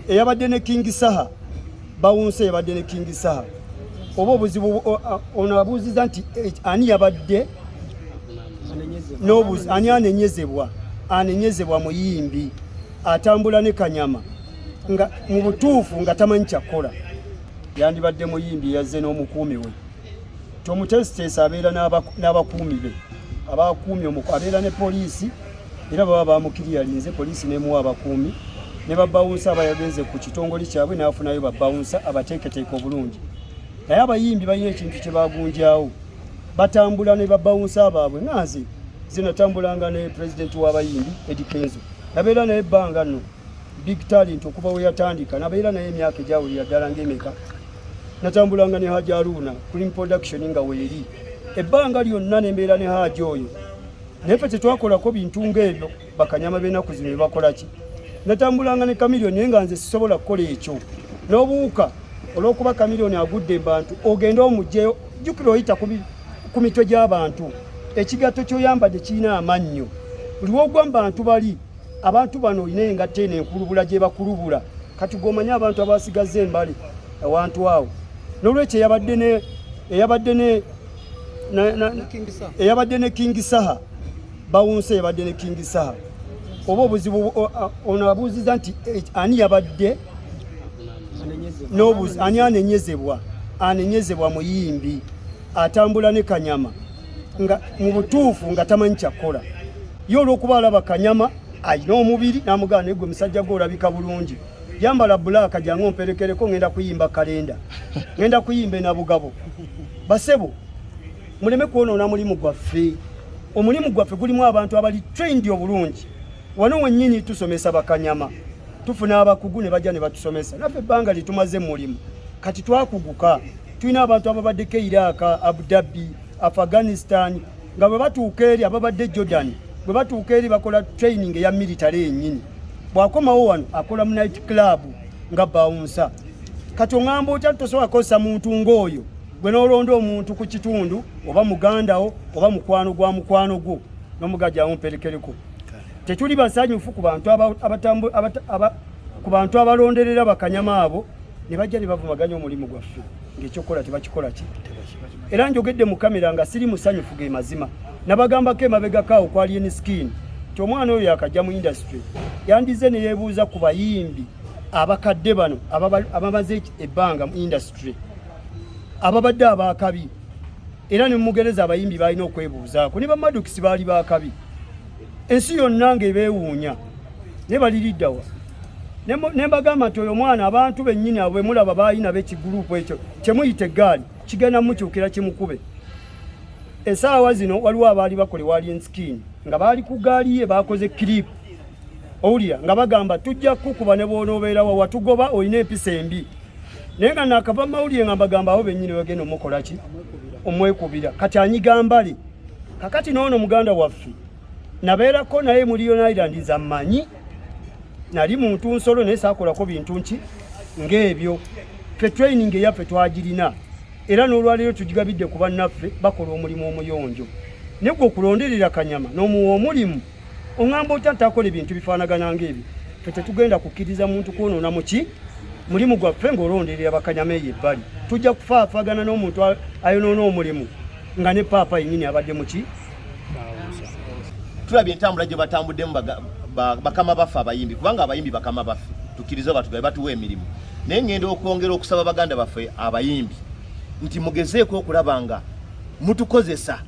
Eyabadde ne King Saha, bouncer eyabadde ne King Saha, oba obuzibu ono abuuziza nti ani yabadde n'obuzi, ani anenyezebwa? Anenyezebwa muyimbi atambula ne Kanyama nga mu butuufu nga tamanyi kyakola. Yandibadde muyimbi yazze n'omukuumi we. Tomuteesiteesi abeera n'abakuumi be, abakuumi abeera ne poliisi, era baba bamukiriyalinze poliisi nemuwa abakuumi ne babouncer aba yagenze ku kitongole kyabwe n'afunayo babouncer abateeketeeka obulungi. Naye abayimbi balina ekintu kye bagunjawo, batambula ne babouncer baabwe. Nga nze zinatambulanga ne pulezidenti w'abayimbi Eddy Kenzo, nabeera naye ebbanga nno, big talent, okuva we yatandika nabeera naye emyaka egyawulira ddala ng'emeka. Natambulanga ne Haji Aruna, Cream Production nga weeri ebbanga lyonna, nembeera ne Haji oyo, naye ffe tetwakolako bintu ng'ebyo bakanyama b'ennaku zino bye bakola ki. Natambulanga ne Chameleone, naye nga nze sisobola kukola ekyo n'obuwuka, olw'okuba Chameleone agudde mu bantu ogende omugyeyo. Jjukira oyita ku mitwe gy'abantu, ekigatto ky'oyambadde kirina amannyo. Buli wogwa mu bantu bali abantu bano olina engatto eno enkulubula gye bakulubula. Kati gw'omanyi abantu abasigaza embale awantu awo. N'olwekyo eyabadde ne King Saha, bouncer eyabadde ne King Saha, oba obuzibu ono abuuziza nti ani yabadde n'obuzi, ani anenyezebwa? Anenyezebwa muyimbi atambula ne Kanyama nga mu butuufu nga tamanyi kyakola. Ye olw'okuba alaba Kanyama alina omubiri n'amugamba, "Naye gwe musajja gwe olabika bulungi, yambala black, jangu omperekereko, ngenda kuyimba kalenda, ngenda kuyimba enabugabo." Basebo, muleme kwonoona mulimu gwaffe. Omulimu gwaffe gulimu abantu abali trained obulungi. Wano wennyini tusomesa bakanyama, tufuna abakugu ne bajja ne batusomesa. Naffe ebbanga lyetumaze mulimu kati twakuguka. Tulina abantu ababaddeko Iraq, Abu Dhabi, Afghanistan, nga bwe batuuka eri, ababadde Jordan, bwe batuuka eri bakola training eya military yennyini. Bw'akomawo wano akola mu night club nga bouncer. Kati oŋŋamba otya tosobola kukozesa muntu ng'oyo, gwe n'olonda omuntu ku kitundu oba mugandawo oba mukwano gwa mukwano gwo n'omugajawo mperekereko? Tetuli basanyufu ku bantu abalonderera bakanyama abo ne bajja ne bavumaganya omulimu gwaffe ng'ekyokukola tebakikola ki. Era njogedde mu kamera nga siri musanyufu, ge mazima. Nabagambako emabegako awo kwali en skin ti omwana oyo yakajja mu industry, yandize ne yeebuuza ku bayimbi abakadde bano abamaze ebbanga mu industry, ababadde abakabi, era ne mugereza abayimbi balina okwebuuzaako. Ne bamadukisi baali bakabi, ensi yonna ng'ebeewuunya, naye baliriddawa? Ne mbagamba nti oyo omwana, abantu bennyini abo bemulaba baalina b'ekiguruupu ekyo kyemuyita eggaali, kigenda mukyukira kimukube. Essaawa zino waliwo abaali bakola ewa Skin nga baali ku gaali ye, bakoze clip, owulira nga bagamba, "Tujja kukuba ne bw'onoobeerawa, watugoba, olina empisa embi." Naye nga nakava mu mawulire nga mbagamba abo bennyini bagenda omukola ki, omwekubira. Kati anyiga mbale. Kakati n'ono muganda waffe nabeerako naye mu Leone Island, nze mmanyi nali muntu nsolo, naye saakolako bintu nki ng'ebyo. Ffe training eyaffe twagirina, era n'olwaleero tugigabidde ku bannaffe bakola omulimu omuyonjo. Naye gwe okulonderera Kanyama n'omuwa omulimu, oŋŋamba otya ntakola ebintu bifaanagana ng'ebyo? Ffe tetugenda kukkiriza muntu kwonoona muki mulimu gwaffe ng'olonderera bakanyama eyo ebbali. Tujja kufaafagana n'omuntu ayonoona omulimu nga ne paapa yennyini abadde muki. Tulabye entambula gye batambuddemu bakama baffe abayimbi, kubanga abayimbi bakama baffe, tukkirize batugabe, batuwa emirimu. Naye ngenda okwongera okusaba baganda baffe abayimbi nti mugezeeko okulaba nga mutukozesa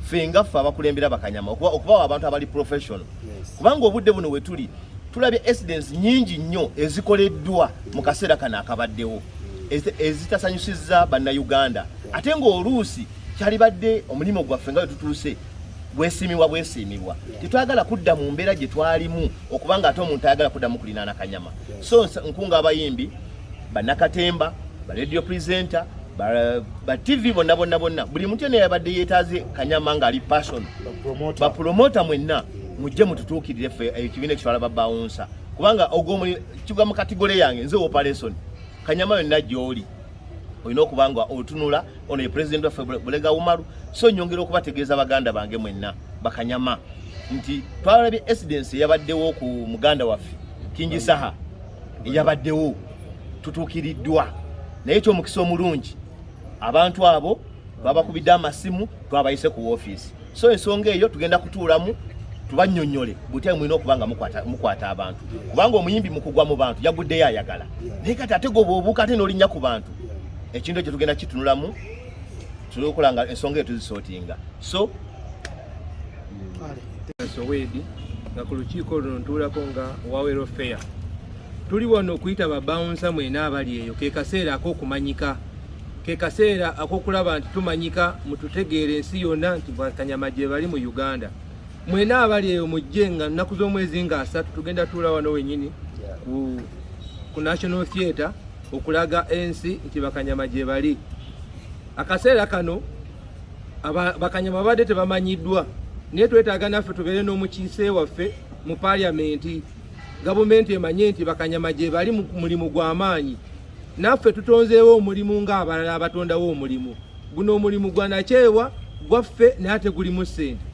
ffe nga ffe abakulembera bakanyama, okubawa abantu abali professional, kubanga obudde buno we tuli tulabye incidents nyingi nnyo ezikoleddwa mu kaseera kano akabaddewo ezitasanyusizza bannayuganda, ate ng'oluusi kyalibadde omulimu gwaffe nga bwe tutuuse bwesiimibwa bwesiimibwa. Tetwagala kudda mu mbeera gye twalimu, okubanga ate omuntu ayagala kuddamu kulinaana Kanyama. So nkunga abayimbi, bannakatemba, ba radio presenter, ba TV, bonna bonna bonna, buli muntu yenna yabadde yeetaaze Kanyama ng'ali passion, bapromota mwenna mujje mututuukirire ffe ekibiina ekitwala babouncer, kubanga ogwo kigwa mu category yange nze operation. Kanyama yonna gy'oli olina okuba nga otunula ono ye president waffe Bulega Umaru. So nyongera okubategeeza baganda bange mwenna bakanyama nti twalabye incidence eyabaddewo ku muganda waffe King Saha. Eyabaddewo tutuukiriddwa, naye ekyomukisa omulungi abantu abo babakubidde amasimu, twabayise ku woofiisi. So ensonga eyo tugenda kutuulamu tubannyonnyole butya mulina okuba nga mukwata abantu, kubanga omuyimbi mukugwa mu bantu yaguddeyo ayagala, naye kati ate gwe bw'obuuka ate n'olinnya ku bantu, ekintu ekyo tugenda kitunulamu tusobola okukola nga ensonga eyo tuzisortinga. So Sowedi, nga ku lukiiko luno ntuulako nga owa welfare. Tuli wano okuyita babouncer mwena abali eyo. Ke kaseera ak'okumanyika, ke kaseera ak'okulaba nti tumanyika, mututegeera ensi yonna nti bakanyama gye bali mu Uganda. Mwena abali eyo mujje nga nnaku z'omwezi nga 30 tugenda tuula wano wenyini ku National Theatre okulaga ensi nti bakanyama gye bali. Akaseera kano bakanyama babadde tebamanyiddwa, naye twetaaga naffe tubeere n'omukiise waffe mu paliamenti, gavumenti emanye nti bakanyama gye bali mu mulimu gw'amaanyi. Naffe tutonzeewo omulimu ng'abalala abatondawo omulimu. Guno omulimu gwa nakyewa gwaffe, naye ate gulimu ssente,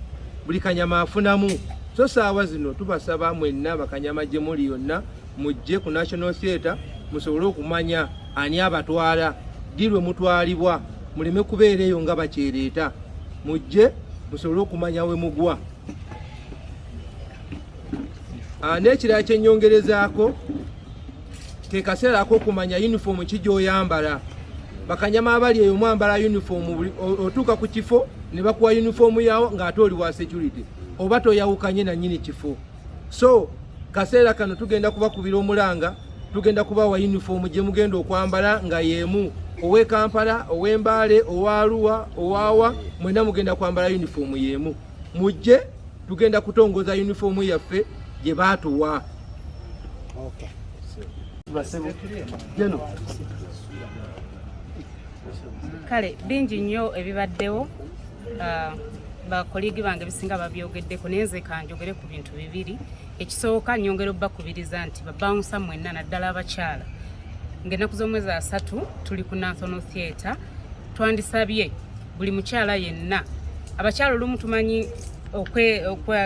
buli kanyama afunamu. So saawa zino tubasaba mwenna bakanyama gye muli yonna mujje ku National Theatre musobole okumanya ani abatwala, ddi lwe mutwalibwa, muleme kubeera eyo nga bakyereeta. Mujje musobole okumanya we mugwa. N'ekirala kyennyongerezaako, ke kaseera ak'okumanya yunifoomu ki gy'oyambala. Bakanyama abali eyo mwambala yunifoomu, otuuka ku kifo ne bakuwa yunifoomu yawo ng'ate oli wa security oba toyawukanye na nnyini kifo. So kaseera kano tugenda kubakubira omulanga, tugenda kubawa yunifoomu gye mugenda okwambala nga y'emu, ow'e Kampala, ow'e Mbale, owa Arua, owaawa, mwenna mugenda kwambala yunifoomu y'emu. Mujje, tugenda kutongoza yunifoomu yaffe gye baatuwa. Jeno. Kale bingi nnyo ebibaddewo, bakoligi bange bisinga babyogeddeko, naye nze kanjogere ku bintu bibiri. Ekisooka, nyongera obbakubiriza nti babouncer mwenna, naddala abakyala, ng'ennaku z'omwezi 30 tuli ku National Theatre. Twandisabye buli mukyala yenna, abakyala olumu tumanyi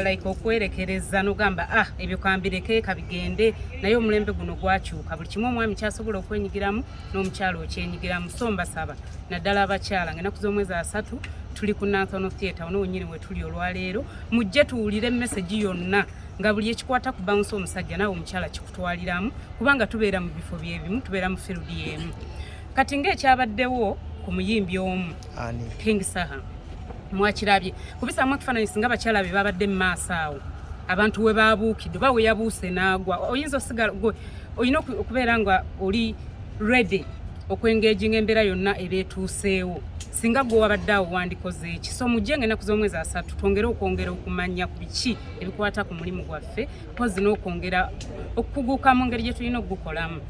like okwerekereza n'ogamba, "Ah, ebyo kambireke kabigende," naye omulembe guno gwakyuka, buli kimu omwami kyasobola okwenyigiramu n'omukyala okyenyigiramu. So mbasaba naddala abakyala, ng'ennaku z'omwezi 30 tuli ku National Theatre, wano wennyini we tuli olwaleero. Mujje tuwulire message yonna nga buli ekikwata ku bouncer omusajja naawe omukyala kikutwaliramu, kubanga tubeera mu bifo byebimu, tubeera mu field y'emu. Kati ng'ekyabaddewo ku muyimbi omu King Saha, mwakirabye kubisaamu ekifaananyi, singa abakyala be babadde mu maaso awo abantu we babuukidde oba we yabuuse n'agwa, oyinza osigala gwe olina okubeera nga oli ready okwengaginga embeera yonna eba etuuseewo. Singa gwe wabadde awo wandikoze eki? So mujje nga ennaku z'omwezi 30 twongere okwongera okumanya ku biki ebikwata ku mulimu gwaffe, mpozi n'okwongera okukuguka mu ngeri gye tulina okugukolamu.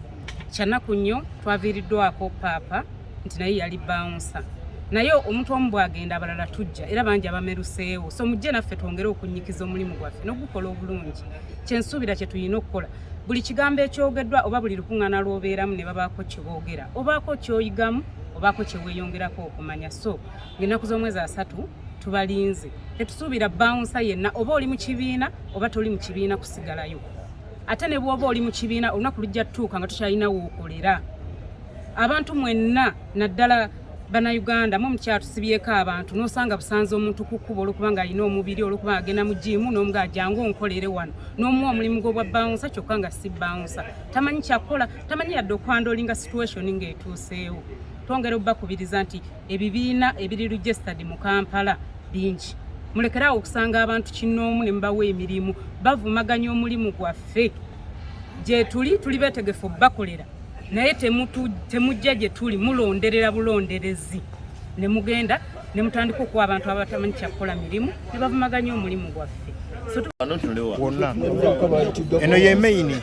Kyanaku nnyo, twaviiriddwako paapa nti naye yali bouncer, naye omuntu omu bw'agenda abalala tujja, era bangi abameruseewo. So mujje naffe twongere okunnyikiza omulimu gwaffe n'ogukola obulungi. Kyensuubira kye tulina okukola, buli kigambo ekyogeddwa oba buli lukuŋŋaana lw'obeeramu ne babaako kye boogera, obaako ky'oyigamu, obaako kye weeyongerako okumanya. So ng'ennaku z'omwezi 30 tubalinze. Tetusuubira bouncer yenna, oba oli mu kibiina oba toli mu kibiina, kusigalayo. Ate ne bw'oba oli mu kibiina, olunaku lujja tutuuka nga tukyalina wookolera. Abantu mwenna, naddala Bannayuganda mu mukyatusibyeko abantu, n'osanga busanze omuntu ku kkubo olw'okuba nga alina omubiri, olw'okuba nga agenda mu gym, n'omuga jangu onkolere wano, n'omuwa omulimu gw'obwa bouncer, kyokka nga si bouncer, tamanyi kyakukola, tamanyi yadde okuhandlinga situation ng'etuuseewo. Twongera obbakubiriza nti ebibiina ebiri registered mu Kampala bingi. Mulekere awo okusanga abantu kinnoomu ne mubawa emirimu, bavumaganya omulimu gwaffe. Gye tuli, tuli beetegefu obbakolera, naye temujja gye tuli mulonderera bulonderezi ne mugenda ne mutandika okuwa abantu abatamanyi kyakukola mirimu ne bavumaganya omulimu gwaffe. So Wano ntunulewa. Wonna eno ye main.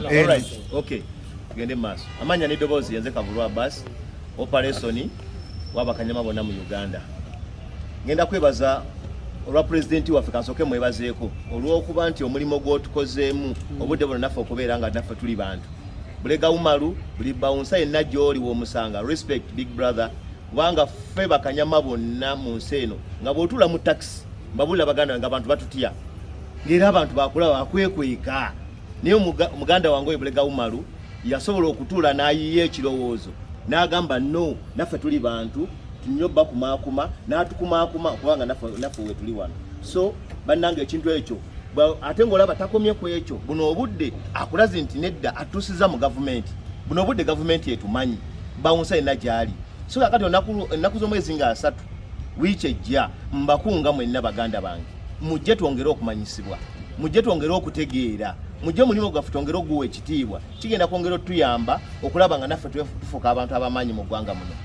Alright, okay. Tugende mu maaso. Amanya n'eddoboozi, yenze Kavulwa Abbas, operation w'abakanyama bonna mu Uganda. Ngenda kwebaza olwa pulezidenti waffe, kansooke mwebazeeko olw'okuba nti omulimu gw'otukozeemu obudde buno naffe okubeera nga naffe tuli bantu. Bulega Umaru, buli bouncer yenna gy'oli w'omusanga, respect big brother, kubanga ffe bakanyama bonna mu nsi eno nga bw'otuula mu taxi, mbabulira baganda bange, abantu batutya, ng'era abantu bakulaba bakwekweka. Naye muganda wange oyo Bulega Umaru yasobola okutuula n'ayiiya ekirowoozo n'agamba, no, naffe tuli bantu, tulina obbakumaakuma, n'atukumaakuma kubanga naffe wetuli wano. So bannange, ekintu ekyo ate ng'olaba takomye ku ekyo. Buno obudde akulaze nti nedda, atuusiza mu gavumenti. Buno obudde gavumenti etumanyi, bouncer yenna gy'ali. So kakati ennaku z'omwezi nga 30, wiiki ejja, mbakunga mwenna baganda bange, mujje twongere okumanyisibwa, mujje twongere okutegeera, mujje omulimu gwaffe twongere okuguwa ekitiibwa. Kigenda kwongera otuyamba okulaba nga naffe tufuuka abantu abamaanyi mu ggwanga muno.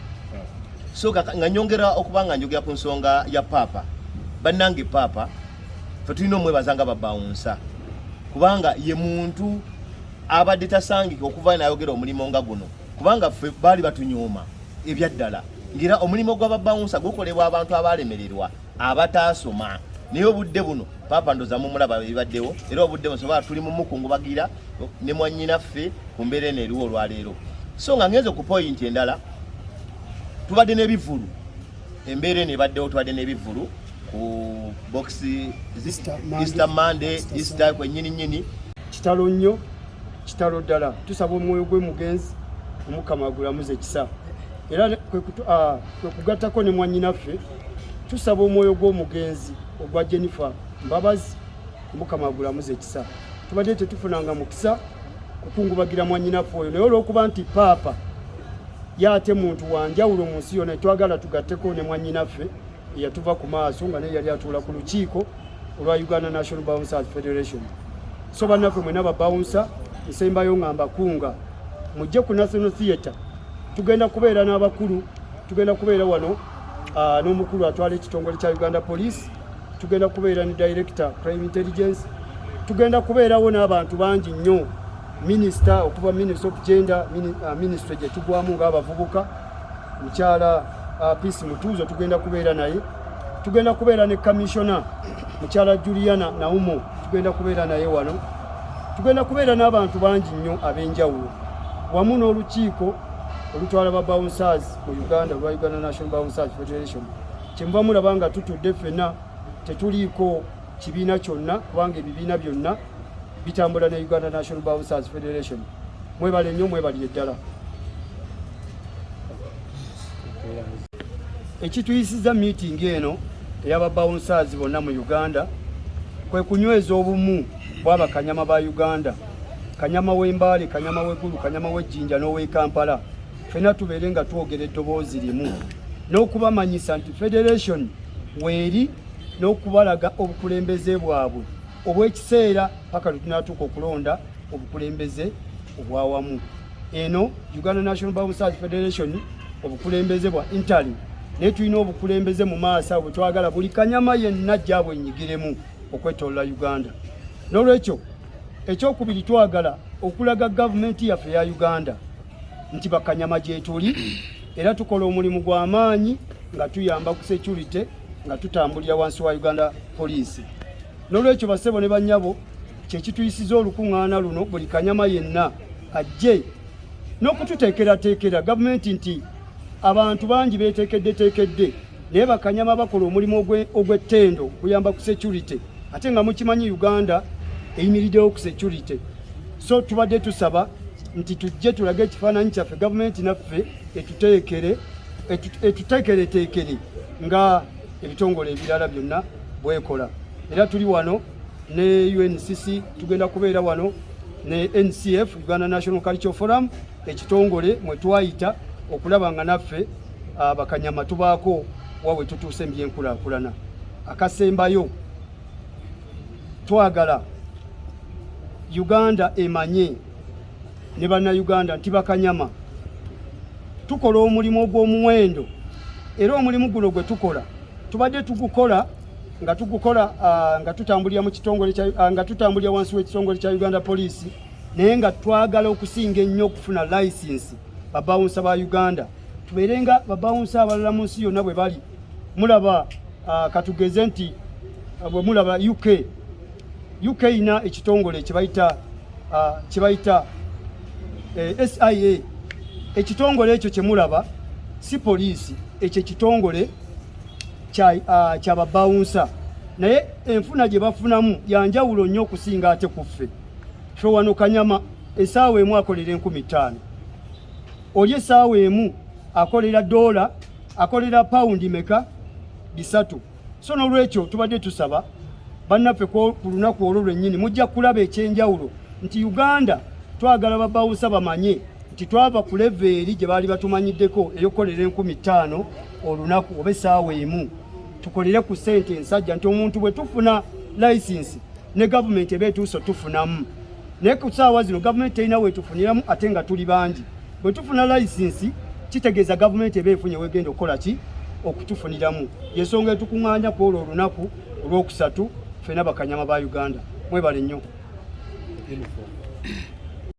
So nga nyongera okuba nga njogera ku nsonga ya paapa, bannange, paapa fe tulina omwebaza nga ba bouncer, kubanga ye muntu abadde tasangika okuva nayogera omulimu nga guno, kubanga ffe baali batunyooma ebyaddala ngera omulimu gw'aba bouncer gukolebwa abantu abalemererwa, abataasoma. Naye obudde buno paapa ndoza mumulaba ebibaddewo, era obudde buno sobola tuli mumukungubagira ne mwannyinaffe ku mbeera eno eriwo olwaleero. So nga ngenze ku point endala, tubadde n'ebivulu. Embeera eno ebaddewo, tubadde n'ebivulu ku box Easter Monday, Easter kwennyini nnyini. Kitalo nnyo, kitalo ddala. Tusaba omwoyo gwe mugenzi Omukama agulamuze ekisa, era kwe kugattako ne mwannyinaffe. Tusaba omwoyo gw'omugenzi ogwa Jennifer Mbabazi, Omukama agulamuze ekisa. Tubadde tetufunanga mukisa kukungubagira mwannyinaffe oyo, naye olw'okuba nti paapa yaate muntu wanjawulo mu nsi yonna, twagala tugatteko ne mwannyinaffe eyatuva ku maaso, nga naye yali atuula ku lukiiko olwa Uganda National Bouncers Federation. So bannaffe mwena ba bouncer, nsembayo nga mbakunga mujje ku National Theatre. Tugenda kubeera n'abakulu, tugenda kubeera wano n'omukulu atwala ekitongole kya Uganda Police, tugenda kubeera ne director crime intelligence, tugenda kubeerawo n'abantu bangi nnyo, minisita okuva Ministry of Gender, ministry gye tugwamu ng'abavubuka, mukyala Peace Mutuuzo tugenda kubeera naye, tugenda kubeera ne commissioner mukyala Juliana Naumo, tugenda kubeera naye wano, tugenda kubeera n'abantu bangi nnyo ab'enjawulo, wamu n'olukiiko olutwala ba bouncers mu Uganda olwa Uganda National Bouncers Federation. Kyemuva mulaba nga tutudde ffenna, tetuliiko kibiina kyonna, kubanga ebibiina byonna bitambula ne Uganda National Bouncers Federation. Mwebale nnyo, mwebalire ddala. Ekituyisiza meeting eno ey'aba bouncers bonna mu Uganda kwe kunyweza obumu bw'abakanyama ba Uganda, kanyama w'Embaale, kanyama w'Eggulu, kanyama w'Ejjinja n'ow'e Kampala, ffenna tubeere nga twogera eddoboozi limu, n'okubamanyisa nti federation weeri, n'okubalaga obukulembeze bwabwe obw'ekiseera paka lwe tunaatuuka okulonda obukulembeze obwawamu. Eno Uganda National Bouncers Federation obukulembeze bwa interim, naye tulina obukulembeze mu maaso awo bwe twagala buli kanyama yenna gyabwenyigiremu okwetolola Uganda. N'olwekyo ekyokubiri, twagala okulaga gavumenti yaffe eya Uganda nti bakanyama gyetuli, era tukola omulimu gw'amaanyi nga tuyamba ku security, nga tutambulira wansi wa Uganda Police. N'olwekyo basebo ne bannyabo, kyekituyisiza olukuŋŋaana luno, buli kanyama yenna ajje n'okututeekerateekera gavumenti nti abantu bangi beeteekeddeteekedde, naye bakanyama bakola omulimu ogw'ettendo okuyamba ku security, ate nga mukimanyi Uganda eyimiriddewo ku security. So tubadde tusaba nti tujje tulage ekifaananyi kyaffe, gavumenti naffe etuteekere etuteekereteekere nga ebitongole ebirala byonna bwekola. Era tuli wano ne UNCC, tugenda kubeera wano ne NCF, Uganda National Cultural Forum, ekitongole mwe twayita okulaba nga naffe abakanyama tubaako wawe tutuuse mu byenkulaakulana. Akasembayo, twagala Uganda emanye ne Bannayuganda nti bakanyama tukola omulimu ogw'omuwendo, era omulimu guno gwe tukola tubadde tugukola nga tugukola nga tutambulira mu kitongole nga tutambulira wansi w'ekitongole kya Uganda Police, naye nga twagala okusinga ennyo okufuna license, ba bouncer ba Uganda tubeere nga ba bouncer abalala mu nsi yonna bwe bali. Mulaba, katugeze nti bwe mulaba UK, UK ina ekitongole kyebayita SIA. Ekitongole ekyo kyemulaba si poliisi, ekyo ekitongole kya ba bouncer, naye enfuna gye bafunamu yanjawulo nnyo okusinga ate ku ffe. Ffe wano kanyama essaawa emu akolera 5000, oli essaawa emu akolera dola, akolera pawundi meka? 300. So n'olwekyo tubadde tusaba bannaffe ku lunaku olwo lwennyini mujja kulaba ekyenjawulo nti Uganda twagala babawusa bamanye nti twava ku level eri gye baali batumanyiddeko ey'okukolera 5000 olunaku oba essaawa emu, tukolere ku ssente ensajja, nti omuntu bwe tufuna layisinsi ne gavumenti eba etuuse otufunamu. Naye ku ssaawa zino gavumenti terina weetufuniramu, ate nga tuli bangi. Bwe tufuna layisinsi kitegeeza gavumenti eba efunye wegenda okukola ki? Okutufuniramu. Yensonga etukuŋŋaanya ku olwo olunaku olwokusatu ffena bakanyama ba Uganda. Mwebale nnyo.